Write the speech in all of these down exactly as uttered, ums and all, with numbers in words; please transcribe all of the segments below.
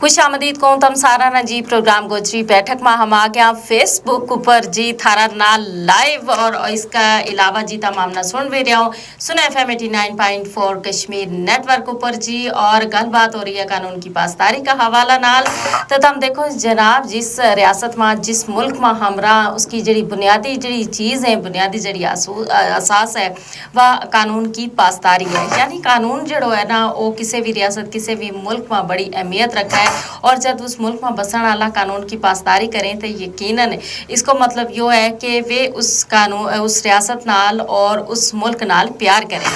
خوش آمدید کہوں تم ساراں نا جی پروگرام گوجری بیٹھک ما۔ ہم آ گیا فیس بک اپر جی تھارا نال لائیو، اور اس کا علاوہ جی تمام نا سن وی رہیا ہوں سنا ایف ایم ایٹی نائن پوائنٹ فور کشمیر نیٹ ورک اپر جی، اور گل بات ہو رہی ہے قانون کی پاسداری کا حوالہ نال۔ تو تم دیکھو جناب، جس ریاست ما، جس ملک ما ہمرا اس کی جڑی بنیادی جڑی چیز ہے، بنیادی جڑی اساس ہے، وہ قانون کی پاسداری ہے۔ یعنی قانون جڑو ہے نا، وہ کسے بھی ریاست، کسے بھی ملک ما بڑی اہمیت رکھا ہے۔ اور جب اس ملک ما بسن والا قانون کی پاسداری کریں تو یقینا اس کو مطلب یوہ ہے کہ ویہ اس قانون اس ریاست نال اور اس ملک نال پیار کریں۔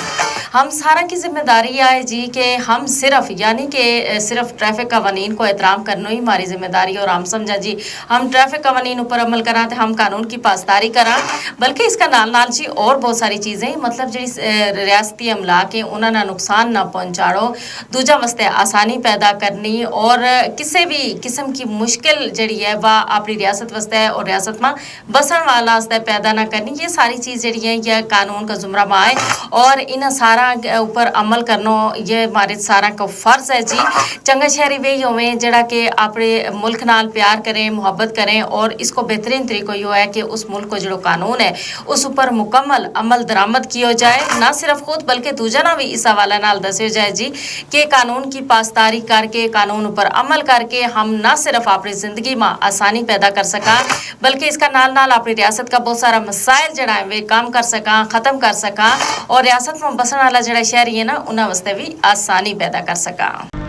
ہم ساراں کی ذمہ داری آئے جی کہ ہم صرف یعنی کہ صرف ٹریفک قوانین کو احترام کرنو ہی ہماری ذمہ داری ہے، اور ہم سمجھاں جی ہم ٹریفک قوانین اپر عمل کراں تے ہم قانون کی پاسداری کراں، بلکہ اس کا نال نال جی اور بہت ساری چیزیں مطلب جیہڑی ریاستی املاک ہیں انہاں نا نقصان نہ پہنچاڑو، دوجا واسطے آسانی پیدا کرنی، اور کسے بھی قسم کی مشکل جیہڑی ہے وہ اپنی ریاست واسطے اور ریاست ما بسن والا واسطے پیدا نہ کرنی۔ یہ ساری چیز جیہڑی ہیں یہ قانون کا زمرہ ما آئے، اور انہاں ساراں اپر عمل کرنو یہ ہمارے ساراں کو فرض ہے جی۔ چنگا شہری ویہ ہوویں جیہڑا کہ اپنے ملک نال پیار کریں، محبت کریں، اور اس کو بہترین طریقو یوہ ہے کہ اس ملک کو جیہڑو قانون ہے اس اپر مکمل عمل درآمد کیو جائے۔ نہ صرف خود بلکہ دوجا نا بھی اس حوالے نال دسیو جائے جی کہ قانون کی پاسداری کر کے قانون اپر عمل کر کے ہم نہ صرف اپنی زندگی ما آسانی پیدا کر سکاں، بلکہ اس کا نال نال اپنی ریاست کا بہت سارا مسائل جیہڑا ہیں ویہ کم کر سکاں، ختم کر سکاں، اور ریاست ما بسن والا جیہڑا شہری ہے نا انہاں واسطے بھی آسانی پیدا کر سکاں۔